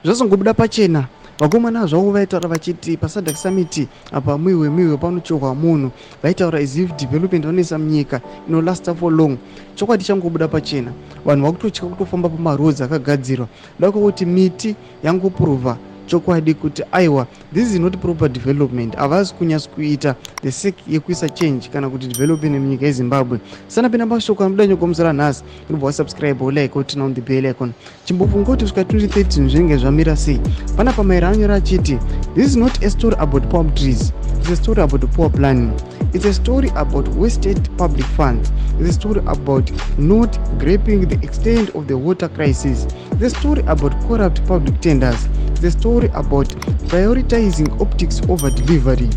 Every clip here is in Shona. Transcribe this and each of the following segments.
Zvazongobuda pachena, vakomana zvavo vaitaura vachiti paSADC summit apa muiwe muiwe panochohwa munhu. Vaitaura as if development vanoisa munyika inolasta for long. Chokwadi changobuda pachena, vanhu vakutotya kutofamba pamaroads akagadzirwa da kwekuti miti yangoprova chokwadi kuti aiwa, this is not proper development. Havasi kunyatso kuita the sake yekuisa change kana kuti development munyika yeZimbabwe. Sanapinda mashoko anobuda nyokomusora nhasi, unobva wasubscribe, wolike, woturn on the bell icon. Chimbofunga kuti kusvika 2030 zvinenge zvamira sei. Panapa Maira anyora achiti, "This is not a story about palm trees. It's a story about poor planning. It's a story about wasted public funds. It's a story about not grasping the extent of the water crisis. It's a story about corrupt public tenders. It's a story about prioritizing optics over delivery.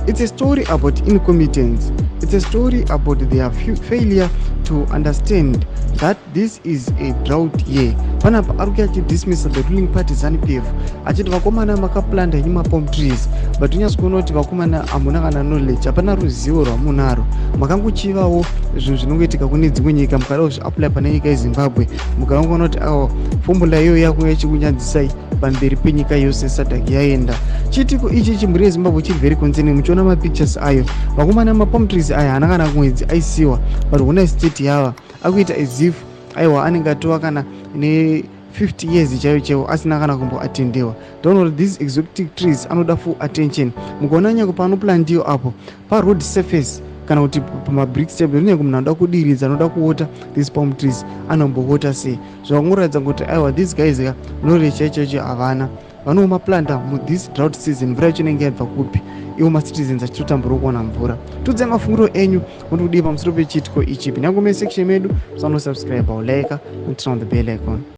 It's a story about incompetence. It's a story about their failure to understand that this is a drought year." Panapa ari kuya achidismissa the ruling party, ZANU PF, achiti vakomana makaplanta henyu mapalm trees, but unyatsi kuona kuti vakomana hamuna kana knowledge, hapana ruzivo rwamunaro. Makangochivawo zvinhu zvinongoitika kune dzimwe nyika, mukada kuzviapply pane nyika yeZimbabwe, mukangoona kuti awa formula iyoyo yakuya ichikunyadzisai pamberi penyika yose. SADC yaenda. Chiitiko ichi chimhuri yeZimbabwe chiri very concerning. Muchiona mapictures ayo, vakomana, mapalm trees aya haana kana mwedzi aisiwa, but hona state yava akuita as if aiwa anenge atova kana ne50 years chaiyo chaiwo asina kana kumboatendewa. Ndaona kuti these exotic trees anoda full attention. Mukaona nyange panoplantiwa apo paroad surface kana kuti pamabrick step, kunyange munhu anoda kudiridza, anoda kuwater these palm trees, anombowota sei? Zvakangoratidza kuti aiwa, these guys ka knowledge chaicho chaicho havana. Vanomaplanta muthis drought season, mvura yacho inenge yabva kupi iwo macitizens achitotambura kuwana mvura? Tudzai mafungiro enyu muri kudii pamusoro pechiitiko ichi. Pinda comment section medu, musanosubscribe, ulike, and turn on the bell icon.